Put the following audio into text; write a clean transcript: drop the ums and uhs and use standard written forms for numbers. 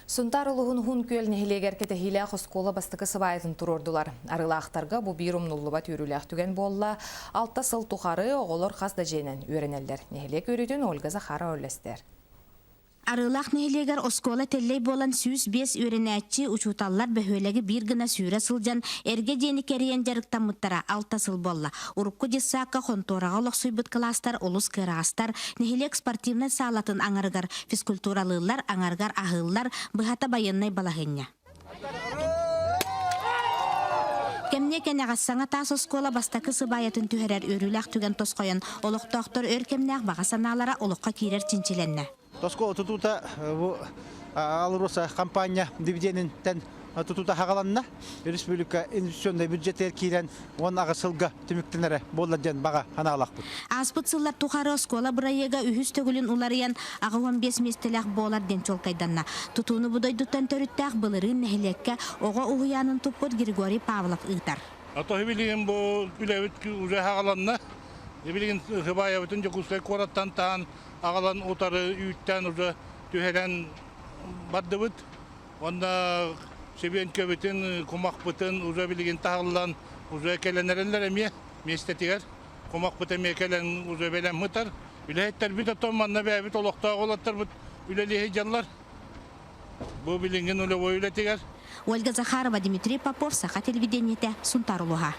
Сунтаар улууһун Уһун Күөл нэһилиэгэр кэтэһиилээх оскуола бастакы сыбаайатын туруордулар. Арыылаахтарга бу биир умнуллубат үөрүүлээх түгэн буолла. 6 сыл тухары оҕолор хас да дьиэнэн үөрэнэллэр. Нэһилиэк үөрүүтүн Ольга Захарова үллэстэр. Арыылаах нэһилиэгэр оскуола тэллэй буолан 105 үөрэнээччи, учууталлар бөһүөлэги биир гына сүүрэ сылдьан, эргэ дьиэни кэрийэн дьарыктаммыттара 6 сыл буолла. Урукку детсакка хонтуораҕа олохсуйбут кылаастар олус кыараҕастар, нэһилиэк спортивнай саалатын аҥарыгар физкультуралыыллар, аҥарыгар аһыыллар, быһата байыаннай балаһыанньа. Кэмниэ кэнэҕэс саҥа таас оскуола бастакы сыбаайатын түһэрэр үөрүүлээх түгэн тосхойон, олохтоохтор өр кэмнээх баҕа санаалара олоххо киирэр чинчилэннэ. Оскуола тутуута бу АЛРОСА компания дивиденинтэн тутуута хагаланна. Республика инвестиционнай бюджетигэр киирэн 18 сылга түмүктэнэрэ буолла диэн баҕа санаалаахпыт. Ааспыт сыллар тухары оскуола бырайыага үһүс төгүлүн уларыйан, 85 миэстэлээх буолар диэн чуолкайданна. Тутууну бу дойдуттан төрүттээх былырыын нэһилиэккэ оҕо уһуйаанын туппут Григорий Павлов ыытар. Ото билигин бу үлэбит уже хагаланна. Билигин Хыбаайабытын Дьокуускай куораттан таһан аҕалан утары үүттээн уже түһэрэн бардыбыт. Уонна сөбүөнкөбүтүн, кумахпытын уже билигин таһыллан уже кэлэн эрэллэр эмиэ миэстэтигэр. Кумахпыт эмиэ кэлэн уже бэлэм ытар. Үлэһиттэрбит оттон манна бэйэбит олохтоох уолаттарбыт үлэлиэһи дьаллар. Бу билиҥҥи нулевой үлэтигэр. Ольга Захарова, Дмитрий Попов, Саха телевидениетэ, Сунтаар улууһа.